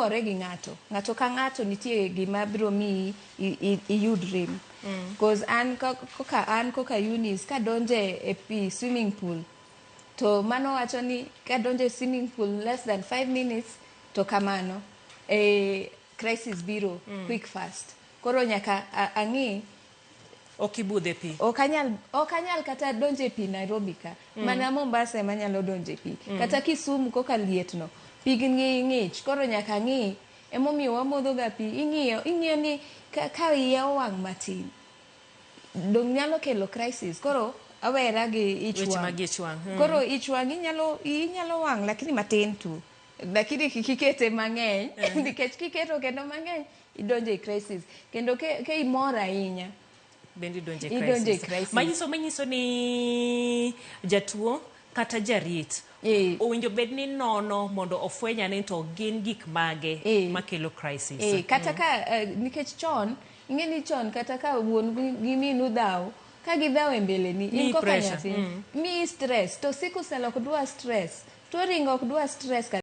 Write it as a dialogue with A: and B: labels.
A: Luwore gi ng'ato. Ng'ato ka ng'ato nitie gima biro miyi iyud rem. Cause an koka an koka Eunice kadonje e pi, swimming pool, to mano wacho ni kadonjo e swimming pool less than 5 minutes to kamano e crisis biro quick fast. Koro nyaka ang'i.
B: Ok ibudh e pi.
A: Ok anyal kata donjo e pi Nairobi ka. Mana Mombasa ema anyalo donjo e pi. Kata Kisumu koka liet no. Pigni ng'ich. Koro nyaka ang'i. Emomiyo wamodho ga pi. Ing'iyo ni ka iya owang' matin, dong nyalo kelo crisis. Koro awera gi ich
B: Weche
A: wang'.
B: Mag ich wang'.
A: Koro ich wang' inyalo wang' lakini matin tu. Lakini kik ikete mang'eny, nikech kiketo kendo mang'eny idonjo e crisis. Kendo ke imor ahinya,
B: bende idonjo e
A: idonjo e
B: crisis.
A: Crisis.
B: Manyiso ni jatuo kata jarit owinjo bed ni nono mondo ofweny ane to gin gik mage makelo crisis.
A: Kata ka nikech chon ing'e ni chon kata ka wuon gi minu dhaw, ka gidhaw e mbeleni in
B: Miyi
A: koka
B: pressure.
A: nyathi, miyi stress, to sickle cell ok dwa stress, tuo ringo ok dwa stress.